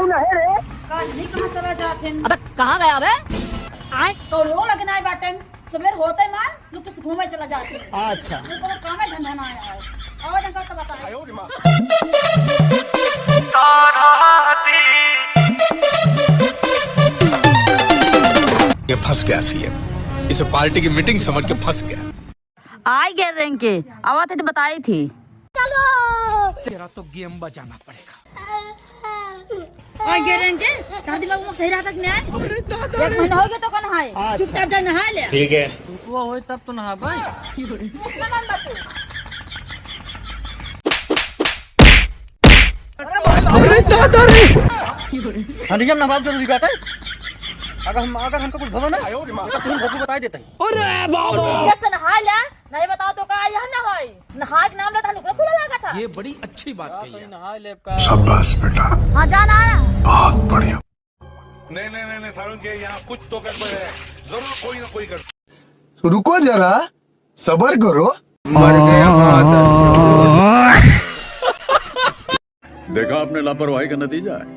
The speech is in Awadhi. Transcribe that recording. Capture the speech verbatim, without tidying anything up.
नहीं रे। कहीं कहाँ चला जात हैं? अबे कहाँ गया बे? आए। तो लोग लगना है बाटन। सबेर होते मान, लोग किस घूमे चला जात हैं। अच्छा। वो तो कामे धंधा ना आया है। आवाज अंकल तो बताए। ये फंस गया सीएम, इसे पार्टी की मीटिंग समझ के फंस गया। आइ गए रेंके, आवत है तो बताई थी। तेरा तो गेम बजाना पड़ेगा। आइ गए रेंके, दादी बाबू सही रात तक नहीं आए। एक महीना हो गया तो कौन है? अच्छा। चुपचाप जा नहा ले। ठीक है। वो होए तब तो नहा भाई। अरे दादा रे। ठंडिया में नहाव जरूरी बात है। अगर हम, अगर हमको कुछ भवा ना, तो तुम भोपू बताई देते हैं। अरे बाबा। जैसे नहा ले, नहीं बताओ तो का यह ना होई। नहाए के नाम लेता नुकरा फूला लगा था। ये बड़ी अच्छी बात कही है। नहा ले का। शाबाश बेटा। हाँ, जाना है। बहुत बढ़िया। नहीं, नहीं, नहीं, नहीं, सारुण के यहाँ कुछ तो गड़बड़ है। जरूर कोई ना कोई गड़बड़। रुको जरा, सबर करो। मर गया माता। देखा आपने लापरवाही का नतीजा है।